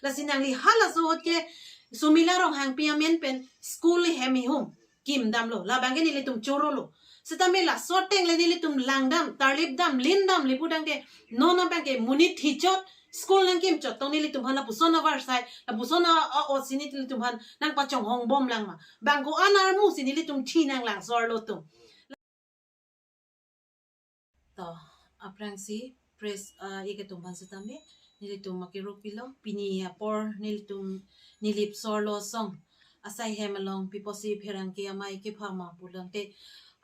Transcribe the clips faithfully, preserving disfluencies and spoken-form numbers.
Lasi nangli halaso ahut ke Sumila Ronghangpi amen pen school hem ihum kim damlo. Labang ke nelitum chorolo. Sitame laso ateng le nelitum langdam, tarlip dam, lin dam, le pudang ke non abang ke monit hichot, school nangkim chot tong nelitum aphan lapuson avarsai, lapuson a, a, o sini nelitum aphan nangpachonghong bom lang ma. Bang ko-an armu si nelitum thi nanglang sorlo atum. To, aphrangsi press, ah, ike atum aphan sitame nelitum akero pilo, pini apor nelitum Nilip sorlo asong asai hem along pi apotsi pherangke amei kepha ma pulang te,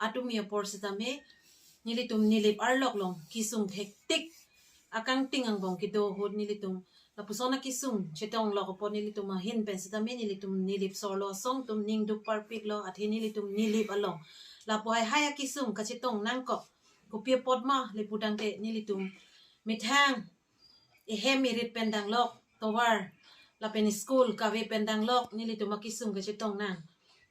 atumi apor sitame nelitum Nilip arlok along kesung thektik, akangting angbong kedo ahut nelitum lapuson akesung chetong lok apot nelitum ahin pen sitame nelitum Nilip sorlo asong atum ning duk parpiklo, athe nelitum Nilip along lapu haihai akesung kachetong nangkok. Kopi apot ma le pudang te nelitum methang ehem erit pen danglok tovar lapen school kave pen danglok nelitum akesung kachetong nang.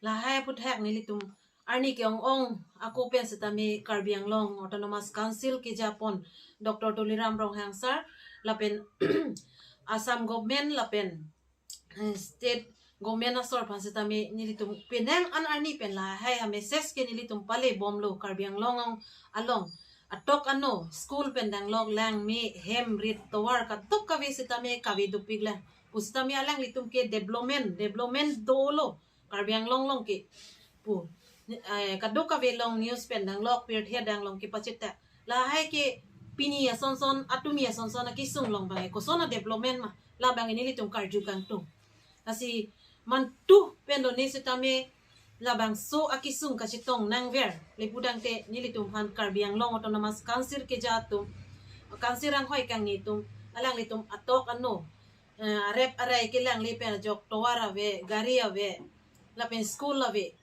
Lahai aphuthak nelitum arni ke-ong-ong ako pen sitame Karbi Anglong Autonomous Council kejapon Doctor Tuliram Ronghang sir lapen Assam government lapen, eh, state government asor aphan sitame nelitum penang an arni pen lahai a-message ke nelitum pale bomlo, Karbi Anglong along atok ano school pen danglok langme hem rit tovar kadokave sitame kave dopik lang pu sitame alanglitum ke development, development dolo Karbi Anglong along ke pu, eh, kadokave along news pen danglok pirthe danglong ke pacheta. Lahai ke pini asonson, atumi asonson akesung along bang koson a-development ma, labang nelitum karju kangtung. Lasi mantu pen lone sitame labangso akesung kachetong nangver le pudang te nelitum aphan Karbi Anglong Autonomous Council keja atum, council anghoi kangni atum, alanglitum atok ano, eh, arep arai kelang le pen ajok tovar ave, gari ave, lapen school ave.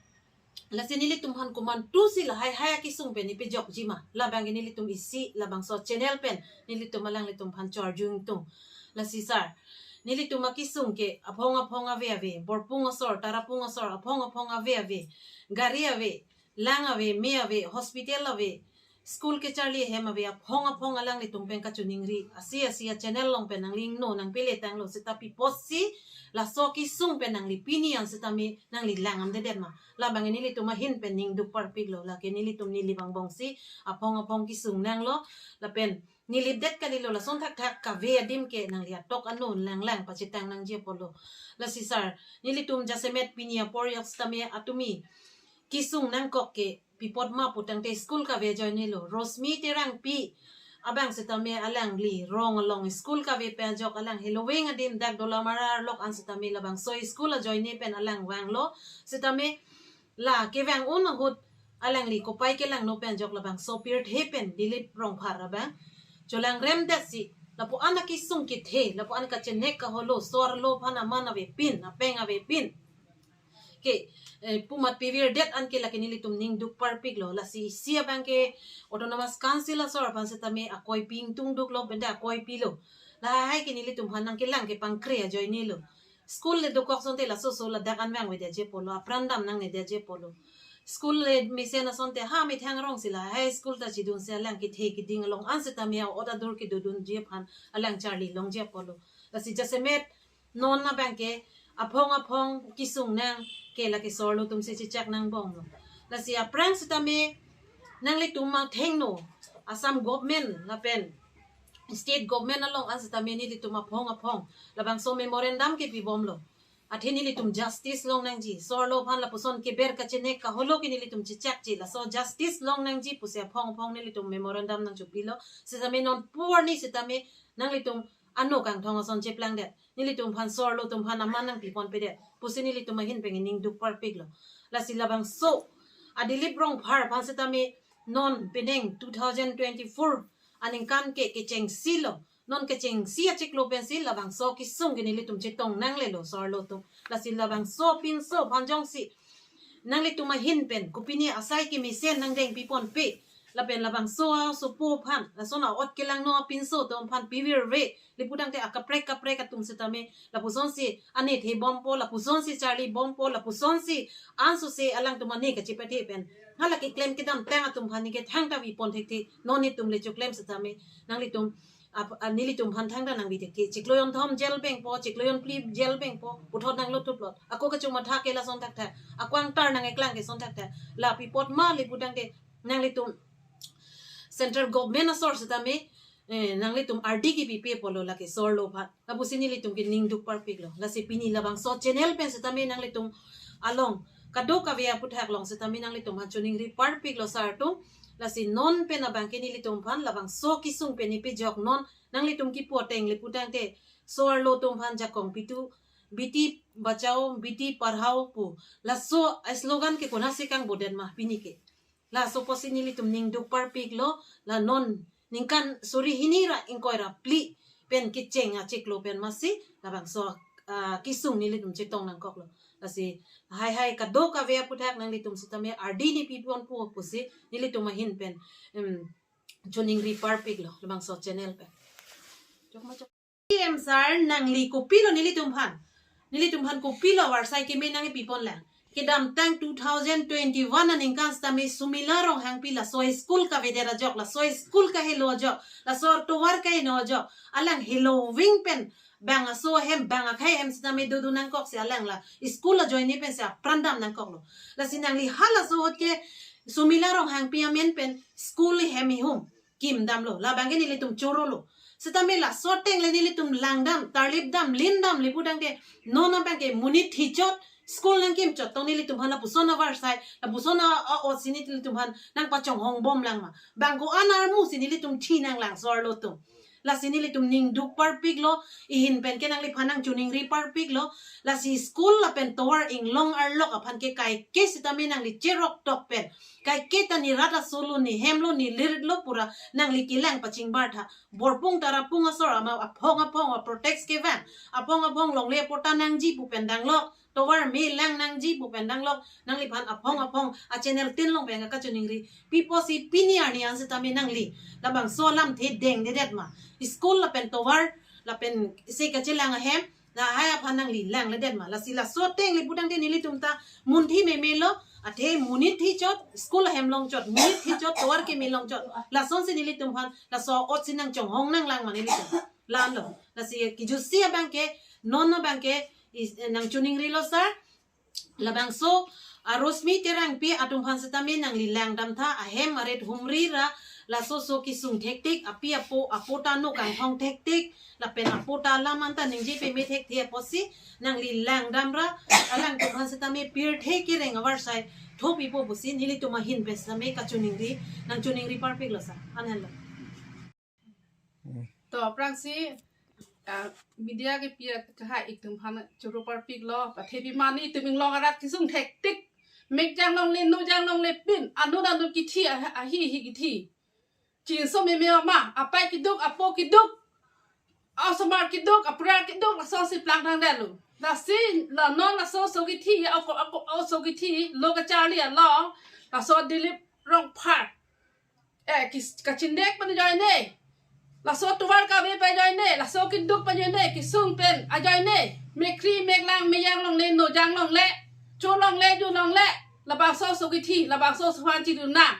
Lasi nelitum aphan komantu si lahai hai akesung pen nepejokji ma, labang nelitum isi labangso channel pen nelitum alanglitum aphan chorjung tung. Lasi sir, nelitum akesung ke aphong aphong ave ave, Borpung asor, Tarapung asor, aphong aphong ave ave, gari ave, lang ave, me ave, hospital ave, school kecharli hem ave, aphong aphong alanglitum pen kachiningri, asi asi a-channel along pen nangli ingno nangpele tanglo, seta pi apotsi laso akesung pen nangli pini an sitame nangli lang amdedet ma. Labang nelitum ahin pen ning duk parpiklo, lake nelitum Nilip angbong si aphong aphong kesung nanglo, lapen Nilip det kalilo, lason thakthak kave adim ke nangli atok ano lang lang pachetang nangji apotlo. Lasi sir, nelitum jasemet pini apor yok sitame atumi kesung nangkok ke pi apot ma putangte school kave ajoinelo. Rosmi Terangpi abang sitame alangli rong along school kave pen ajok alang heloving adim dak Dolamara arlok an sitame labangso school ajoine pen alang vanglo. Sitame la kevang un ahut alangli kopai kelangno pen ajok labangso pirthe pen Dilip Rongphar abang cholangrem detsi lapu-an akesung kethe, lapu-an kachenek kaholo, sorlo aphan aman avepin, apeng avepin ke, eh, pumat pivirdet an ke lake nelitum ning duk parpiklo. Lasi isi abang ke Autonomous Council asor aphan sitame akoipi ingtung duklo, benda akoipilo. Lahai ke nelitum aphan nangkelang kepangkre ajoinelo. School le dokok asonte laso so ladak an vang avedet ji apotlo, apran dam nangne det ji apotlo. School le mesen asonte ha methang arong si lahai school ta chidun si alang kethe keding along an sitame a-ot adur kedodunji aphan alang charli longji apotlo. Lasi jasemet non abang ke aphong aphong kesung nang ke lake sorlo atum si chechak nangbomlo. Lasi aphrang sitame nanglitum athengno Assam government lapen state government along an sitame nelitum aphong aphong labangso memorandum kepibomlo. Athe nelitum justice long nangji, sorlo aphan lapuson keber kachenek kaholo ke nelitum chechakji, laso justice long nangji pusi aphong aphong nelitum memorandum nangchopilo. Sitame non pu arni sitame nanglitum ano kangthong ason cheplangdet, nelitum aphan sorlo atum aphan aman nangpiponpedet pusi nelitum ahin pen ning duk parpiklo. Lasi labangso a-Dilip Rongphar aphan sitame non penang two thousand twenty-four aningkan ke kechengsilo. Non kechengsi achiklo pensi labangso kesung ke nelitum chetong nanglelo sorlo atum. Lasi labangso pinso aphan jongsi nanglitum ahin pen kopine asai kemesen nangdeng piponpe, lapen labangso asopo aphan, lason a-ot kelangno apinso atum aphan pivirve, le pudangte akaprek kaprek atum sitame lapusonsi anit hebompo, lapusonsi charlibompo, lapusonsi ansose alangtum ani kachepathe pen hala keklem kedamtang atum aphan neke thangta vipon thekthe. Non netum le choklem sitame nanglitum Ap, a, nelitum aphan thangta nangbi thek ke chiklo jonthom jail bengpo, chiklo jonphli jail bengpo, puthot nanglo thuplot. Ako kachung matha ke lason thakthak. Ako angtar nangkeklang ke son thakthak. La pi apot ma le pu tangte nanglitum central government asor setame, eh, nanglitum ardi kepipe pulo lake so-arlo aphan. Lapusi nelitum ke ning duk parpiklo. Lasi pini labangso channel pen setame nanglitum along kadokave aputhak along setame nanglitum aphan choningri parpiklo sir atum. Lasi non pen abangke nelitum aphan labangso kesung pen ipejok non nanglitum kipu ateng le pu tangte so-arlo atum aphan jakong pitu, "Beti bachao, beti padhao" pu. Laso slogan ke konatsi kangbodet ma pini ke. Laso apotsi nelitum ning duk parpiklo, la non ningkan suri hini ra ingkoi ra phli pen kecheng achiklo pen masi labangso, ah, kesung nelitum chetong nangkoklo. Lasi hai hai kadokave aputhak nanglitum setame ardi ne piponpo pusi nelitum ahin pen, em, choningri parpiklo labangso channel pen. Chok ma chok. C E M sir, nangli kopilo nelitum aphan? Nelitum aphan kopilo avarsai keme nangpipon lang? Kedamtang two thousand twenty-one aningkan setame Sumila Ronghangpi laso school kavedet ajok, laso school kahelo ajok, laso tovar kaheno ajok, alang heloving pen bang aso ahem, bang akhei ahem setame dodo nangkok si alang la school ajoine pensi apran dam nangkoklo. Lasi nangli halaso ahut ke Sumila Ronghangpi amen pen school hem ihum kim damlo, labangke nelitum chorolo. Setame laso ateng le nelitum langdam, tarlip dam, lin dam le pu tangte non abangke monit hichot, school nangkimchot tong nelitum aphan lapuson avarsai, lapuson a, a, ot si nelitum aphan nangpachonghong bom lang ma? Bang ko-an armu si nelitum thi nanglang so-arlo atum? Lasi nelitum ning duk parpiklo, ihin pen ke nangliphan nangchoningri parpiklo. Lasi school lapen tovar inglong arlok aphan ke kaike setame nangli cherok tok pen, kaike ta ne rat aso lo, ne hem lo, ne lir lo pura nangli kelang pachingbar tha. Borpung Tarapung asor ama aphong aphong a protest kevang, aphong aphong longle apota nangji pu pen danglok, tovar me lang nangji pu pen danglok, nangliphan aphong aphong a channel tin along pen kachoningri. Pi apotsi pini arni an setame nangli labangso alamthe dengdedet ma? School lapen tovar lapen isi kachelang ahem, lahai aphan nangli langledet ma? Lasi laso ateng le pu tangte nelitum ta munthi memelo, athe monit hichot, school ahem longchot, monit hichot, tovar keme longchot. Lasonsi nelitum aphan laso ot si nangchonghong nanglang ma nelitum? La-anlo. Lasi kijutsi abangke, non abangke, is, eh, nangchoningrilo sir. Labangso, ah, Rosmi Terangpi atum aphan setame nangli langdam tha, ahem arit humri ra, laso so kesung thektik, api apo, apota no kangthong thektik, lapen apota alam anta ningje peme thekthe apotsi, nangli langdam ra, alangtum aphan setame pirthe kereng avarsai tho pipo pusi nelitum ahin pen setame kachoningri, nangchoningri parpiklo sir. An henlo. To aphrangsi, ah, media kepi akehai itum aphan choro parpiklo, pathe pima nelitum inglong arat kesung thektik. Mek jang longle, no jang longle pin, anut anut kithi, ah, ahi hi kithi. Chinso meme ma, apai keduk, apo keduk, osomar keduk, apura keduk, lasonsi plangthang detlo. Lasi, la non laso so kithi, ako, ako, o so kithi, lo kacharli along, laso Dilip Rongphar. Eh, kis-, kachinek pen ajoine. Laso tovar kave pen ajoine, laso keduk pen ajoine, kesung pen ajoine. Mekri, meklang, meyang longle, no jang longle, cho longle, ju longle. Labangso so kithi, labangso so aphan chidun nang.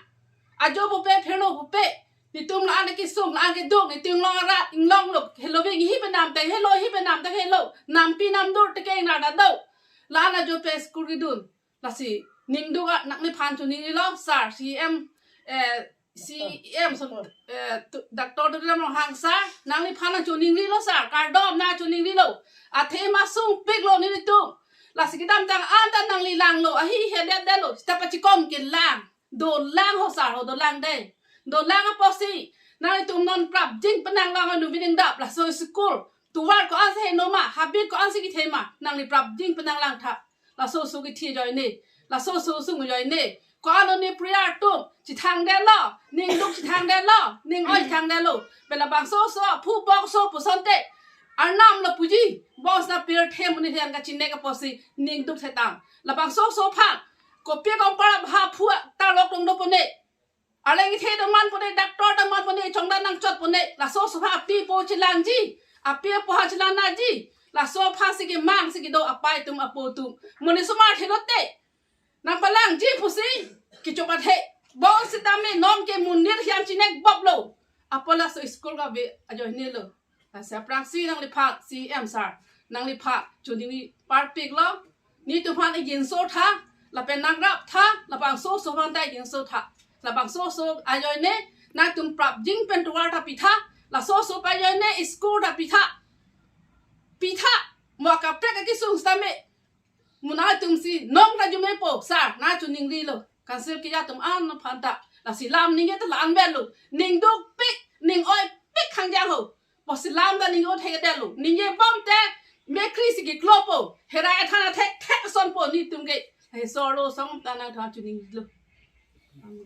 Ajo pupe, phelo pupe. Nelitum la-an kesung, la-an keduk, nelitum long arat, inglong lo, heloving hi pen namtang helo, hi pen namtang helo. Nampi namdur tekeng na dado. La-an ajo pen school kedun. Lasi ning duk a nangliphan choningrilo sir, C E M, eh, C E M so, eh, tu-, Doctor Tuliram Ronghang sir, nangliphan nangchoningrilo sir, kardom nangchoningrilo. Athe ma sungpiklo nelitum. Lasi kedamtang anta nangli langlo, ahi hi det detlo, seta pachikong kelang. Dolang ho sir ho, dolang de. Dolang apotsi, nanglitum non prapjin penang lang anu bining dap, laso school. Tovar ko-ansi heno ma, habit ko-ansi kethe ma, nangli prapjin penang lang tha. Laso so kithi ajoine, laso so sung ajoine. Ko-an ne prayer atum, chethang detlo, ning duk chethang detlo, ning oi chethang detlo. Pen labangso so, phu bok so pusonte. Arnam lo puji, bos na pirthe monit ahin kachinek apotsi, ning duk thektang. Labangso so aphan, kopi kongpar abha phu tarlok tong do pone. Arleng kethe dongman pone, doctor dongman pone, chongdan nangchot pone, laso so aphan api apo chelangji, api apo ha chelang nangji, laso aphansi kemangsi kedo apai atum apo atum. Monit osomar thelote nangpalangji pusi, kecho pathe. Bonsitame non ke monit ahin chinek boblo. Apot laso school kave ajoine lo. Lasi aphrangsi nangliphan C M sir, nangliphan choningri parpiklo. Netum aphan ingjinso tha, lapen nangrap tha, labangso oso aphan ta ingjinso tha. Labangso oso ajoine nangtum prapjin pen tovar ta pitha, laso oso ajoine school ta pitha. Pitha, mo kaprek akesung sitame. Mo nangtumsi nong ta arjumepo, sir, nangchoningrilo. Council keja atum an aphan ta. Lasi lam ningje ta la-an avelo. Ning dukpik, ning oipik hangjang ho. Pusi lam ta ningje thekdetlo. Ningjebom te mekkri si keklopo. Herai than athek thek asonpo netum ke. He solo song ta nangthan choningrilo.